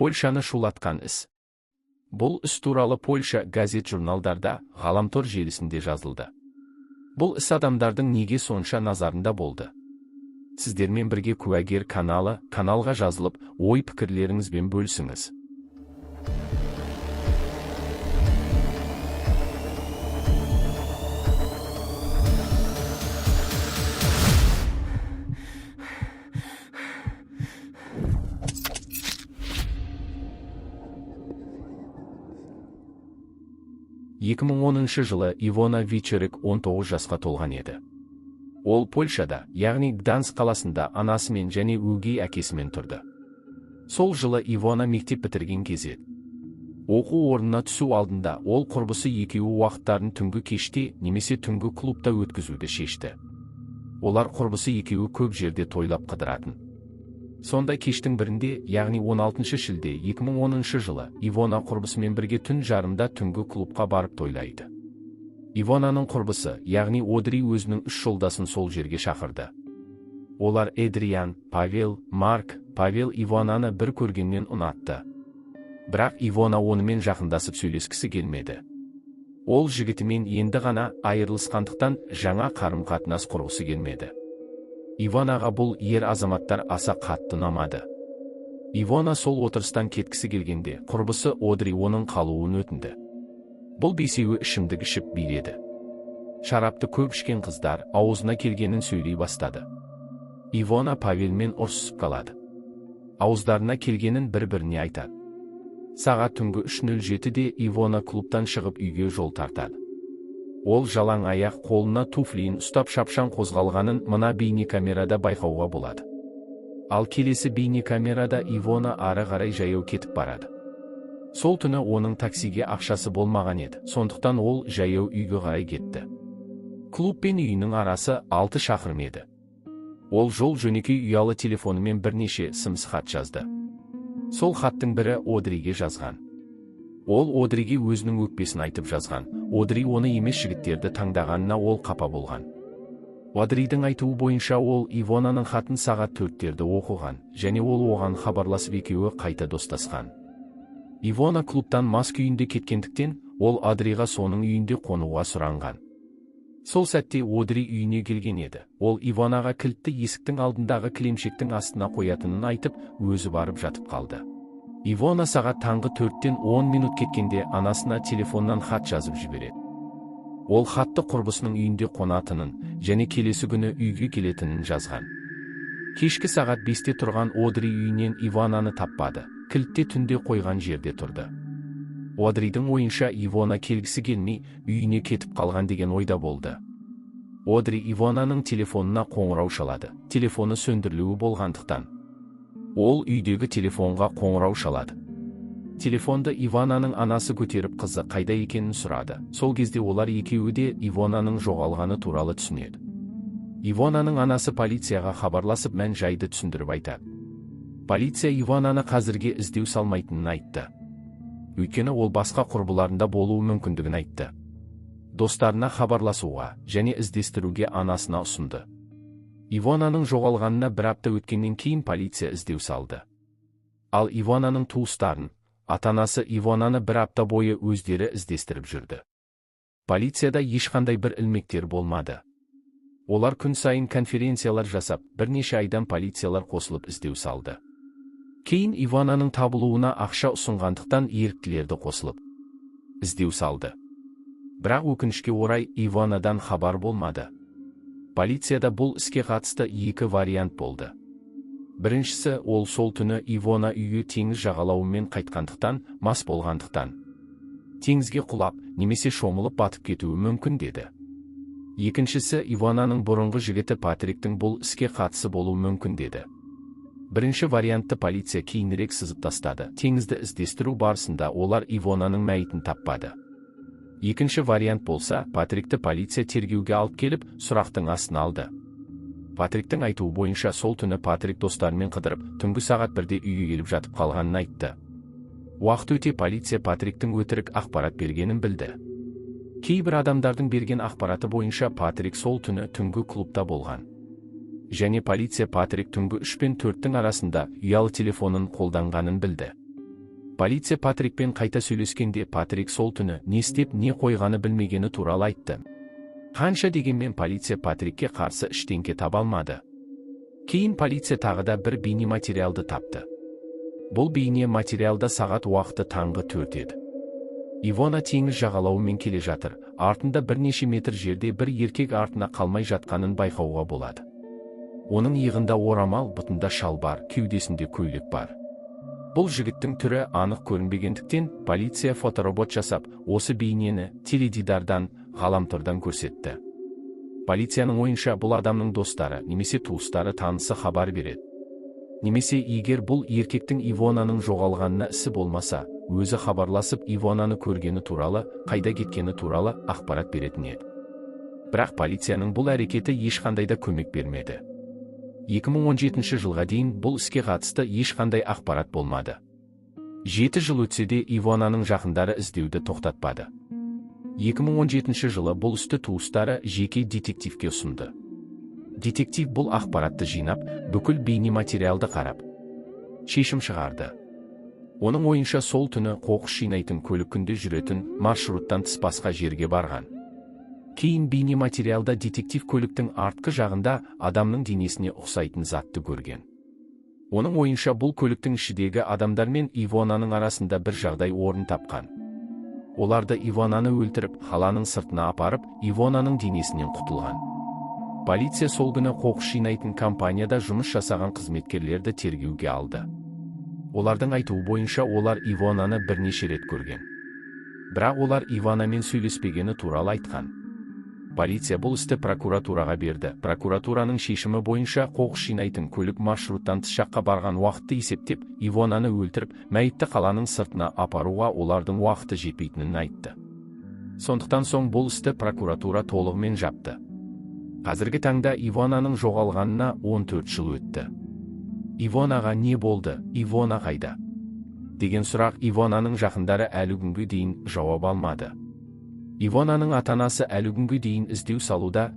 Польшаны шулатқан іс. Бұл іс туралы Польша газет-журналдарда, ғаламтор желісінде жазылды. Бұл іс адамдардың неге сонша назарында болды? Сіздермен бірге Куәгер каналы, каналға жазылып, ой пікірлеріңізбен бөлісіңіз. 2010 жылы Ивона Вичерик 19 жасқа толған еді. Ол Польшада, яғни Гданск қаласында анасымен және өгей әкесімен тұрды. Сол жылы Ивона мектеп бітірген кез еді. Оқу орнына түсу алдында ол құрбысы екеуі уақыттарын түнгі кеште немесе түнгі клубта өткізуді шешті. Олар құрбысы екеуі көп жерде тойлап қыдыратын. Сондай кештің бірінде, яғни 16 шілде 2010 жылы, Ивона құрбысымен бірге түн жарымда түнгі клубқа барып тойлайды. Ивонаның құрбысы, яғни Одри өзінің үш жолдасын сол жерге шақырды. Олар Эдриан, Павел, Марк. Павел Ивонаны бір көргеннен ұнатты. Бірақ Ивона онымен жақындасып сөйлескісі келмеді. Ол жігітімен енді ғана айырылысқандықтан жаңа қарым-қатынас құрғысы келмеді. Ивонаға бұл ер азаматтар аса қатты ұнамады. Ивона сол отырыстан кеткісі келгенде, құрбысы Одри оның қалуын өтінді. Бұл бесеуі ішімдік ішіп биледі. Шарапты көп ішкен қыздар аузына келгенін сөйлей бастады. Ивона Павелмен ұрсысып қалады. Ауыздарына келгенін бір-біріне айтады. Сағат түнгі 3:07-де Ивона клубтан шығып үйге жол тартады. Ол жалаң аяқ қолына туфлиін ұстап шапшаң қозғалғанын мына бейнекамерада байқауға болады. Ал келесі бейнекамерада Ивона ары қарай жаяу кетіп барады. Сол түні оның таксиге ақшасы болмаған еді, сондықтан ол жаяу үйге қарай кетті. Клуб пен үйінің арасы 6 шақырым еді. Ол жол жөнекей ұялы телефонымен бірнеше сымсыз хат жазды. Сол хаттың бірі Одриге жазған. Ол Одриге өзінің өкпесін айтып жазған. Одри оны емес жігіттерді таңдағанына ол қапа болған. Одридің айтуы бойынша ол Ивонаның хатын сағат 4-терді оқыған, және ол оған хабарласып екеуі қайта достасқан. Ивона клубтан мас күйінде кеткендіктен, ол Одриға соның үйінде қонуға сұранған. Сол сәтте Одри үйіне келген еді. Ол Ивонаға кілтті есіктің алдындағы кілемшектің астына қоятынын айтып, өзі барып жатып қалды. Ивона сағат таңғы 4-тен 10 минут кеткенде анасына телефоннан хат жазып жібереді. Ол хатты құрбысының үйінде қонатынын және келесі күні үйге келетінін жазған. Кешкі сағат 5-те тұрған Одри үйінен Ивонаны таппады. Кілтте түнде қойған жерде тұрды. Одридің ойынша Ивона келгісі келмей үйіне кетіп қалған деген ойда болды. Одри Ивонаның телефонына қоңырау шалады. Телефоны сөндірілуі болғандықтан ол үйдегі телефонға қоңырау шалады. Телефонды Ивонаның анасы көтеріп қызы қайда екенін сұрады. Сол кезде олар екеуі де Ивонаның жоғалғаны туралы түсінеді. Ивонаның анасы полицияға хабарласып мән жайды түсіндіріп айтады. Полиция Ивонаны қазірге іздеу салмайтынын айтты. Өйткені ол басқа құрбыларында болуы мүмкіндігін айтты. Достарына хабарласуға және іздестіруге анасына ұсынды. Ивонаның жоғалғанына бір апта өткеннен кейін полиция іздеу салды. Ал Ивонаның туыстарын, ата-анасы Ивонаны бір апта бойы өздері іздестіріп жүрді. Полицияда ешқандай бір ілмектер болмады. Олар күн сайын конференциялар жасап, бірнеше айдан полициялар қосылып іздеу салды. Кейін Ивонаның табылуына ақша ұсынғандықтан еріктілерді қосылып іздеу салды. Бірақ өкінішке орай Ивонадан хабар болмады. Полицияда бұл іске қатысты екі вариант болды. Біріншісі, ол сол түні Ивона үйге теңіз жағалауымен қайтқандықтан, мас болғандықтан теңізге құлап, немесе шомылып батып кетуі мүмкін деді. Екіншісі, Ивонаның бұрынғы жігіті Патриктің бұл іске қатысы болуы мүмкін деді. Бірінші вариантты полиция кейінірек сызып тастады. Теңізді іздестіру барысында олар Ивонаның мәйітін таппады. Екінші вариант болса, Патрикті полиция тергеуге алып келіп, сұрақтың астына алды. Патриктің айтуы бойынша сол түні Патрик достарымен қыдырып, түнгі сағат 1-де үйге келіп жатып қалғанын айтты. Уақыт өте полиция Патриктің өтірік ақпарат бергенін білді. Кейбір адамдардың берген ақпараты бойынша Патрик сол түні түнгі клубта болған. Және полиция Патрик түнгі 3 пен 4-тің арасында ұялы телефонын қолданғанын білді. Полиция Патрикпен қайта сөйлескенде Патрик сол түні не істеп не қойғаны білмегені туралы айтты. Қанша дегенмен полиция Патрикке қарсы ештеңке таба алмады. Кейін полиция тағы да бір бейнематериалды тапты. Бұл бейнематериалда сағат уақыты таңғы 4 еді. Ивона теңіз жағалауымен келе жатыр, артында бірнеше метр жерде бір еркек артына қалмай жатқанын байқауға болады. Оның иығында орамал, бұтында шалбар, кеудесінде көйлек бар. Бұл жігіттің түрі анық көрінбегендіктен полиция фоторобот жасап, осы бейнені теледидардан, ғаламтордан көрсетті. Полицияның ойынша бұл адамның достары немесе туыстары, танысы хабар береді. Немесе егер бұл еркектің Ивонаның жоғалғанына ісі болмаса, өзі хабарласып Ивонаны көргені туралы, қайда кеткені туралы ақпарат беретін еді. Бірақ полицияның бұл әрекеті ешқандай да көмек бермеді. 2017 жылға дейін бұл іске қатысты ешқандай ақпарат болмады. 7 жыл өтсе де Ивонаның жақындары іздеуді тоқтатпады. 2017 жылы бұл істі туыстары жеке детективке ұсынды. Детектив бұл ақпаратты жинап, бүкіл бейнематериалды қарап, шешім шығарды. Оның ойынша сол түні қоқыс жинайтын көлік күнде жүретін маршруттан тыс басқа жерге барған. Кейін бейнематериалда детектив көліктің артқы жағында адамның денесіне ұқсайтын затты көрген. Оның ойынша бұл көліктің ішіндегі адамдар мен Ивонаның арасында бір жағдай орын тапқан. Оларды Ивонаны өлтіріп, қаланың сыртына апарып, Ивонаның денесінен құтылған. Полиция сол күні қоқыс жинайтын компанияда жұмыс жасаған қызметкерлерді тергеуге алды. Олардың айтуы бойынша олар Ивонаны бірнеше рет көрген. Бірақ олар Ивонамен сөйлеспегені туралы айтқан. Полиция бұл істі прокуратураға берді. Прокуратураның шешімі бойынша қоқыс жинайтын көлік маршруттан тыс жаққа барған уақытты есептеп, Ивонаны өлтіріп, мәйітті қаланың сыртына апаруға олардың уақыты жетпейтінін айтты. Сондықтан соң бұл істі прокуратура толығымен жапты. Қазіргі таңда Ивонаның жоғалғанына 14 жыл өтті. Ивонаға не болды, Ивона қайда? Деген сұрақ Ивонаның жақындары әлі күнге дейін жауап алмады. Ивонаның ата-анасы әлі күнге дейін іздеу салуда.